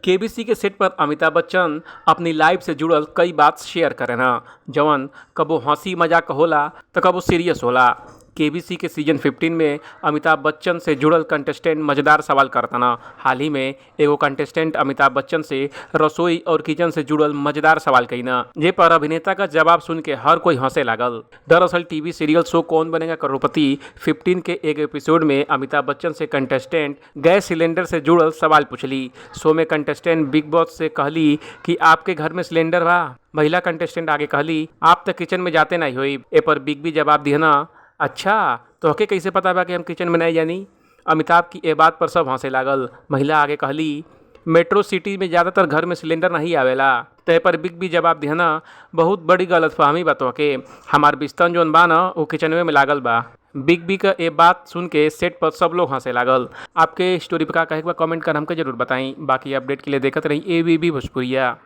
KBC के set पर अमिताभ बच्चन अपनी लाइफ से जुड़ल कई बात शेयर करेन, जवन कबो हंसी मजाक होला त कबो सीरियस होला। केबीसी के सीजन 15 में अमिताभ बच्चन से जुड़ल कंटेस्टेंट मजेदार सवाल करतन। हाल ही में एगो कंटेस्टेंट अमिताभ बच्चन से रसोई और किचन से जुड़ल मजेदार सवाल कईन, जे पर अभिनेता का जवाब सुन के हर कोई हंसे लागल। दरअसल टीवी सीरियल शो कौन बनेगा करोड़पति 15 के एक एपिसोड में अमिताभ बच्चन से कंटेस्टेंट गैस सिलेंडर से जुड़ल सवाल पूछली। शो में कंटेस्टेंट बिग बॉस से कहली कि आपके घर में सिलेंडर बा। महिला कंटेस्टेंट आगे कहली, आप तो किचन में जाते नहीं होई। ए पर बिग बी जवाब दिहना, अच्छा तोहके कैसे पता बा कि हम किचन में नहीं जानी। अमिताभ की ए बात पर सब हंसे लागल। महिला आगे कहली, मेट्रो सिटी में ज़्यादातर घर में सिलेंडर नहीं आवेला। तय पर बिग बी जवाब दिहना, बहुत बड़ी गलतफहमी बा तोहके, हमार बिस्तन जोन बा न वो किचनवे में लागल बा। बिग बी का ए बात सुन के सेट पर सब लोग हंसे लागल। आपके स्टोरी पर का कहे के बा कमेंट कर हमके जरूर बताई। बाकी अपडेट के लिए देखत रही एबीबी भोजपुरिया।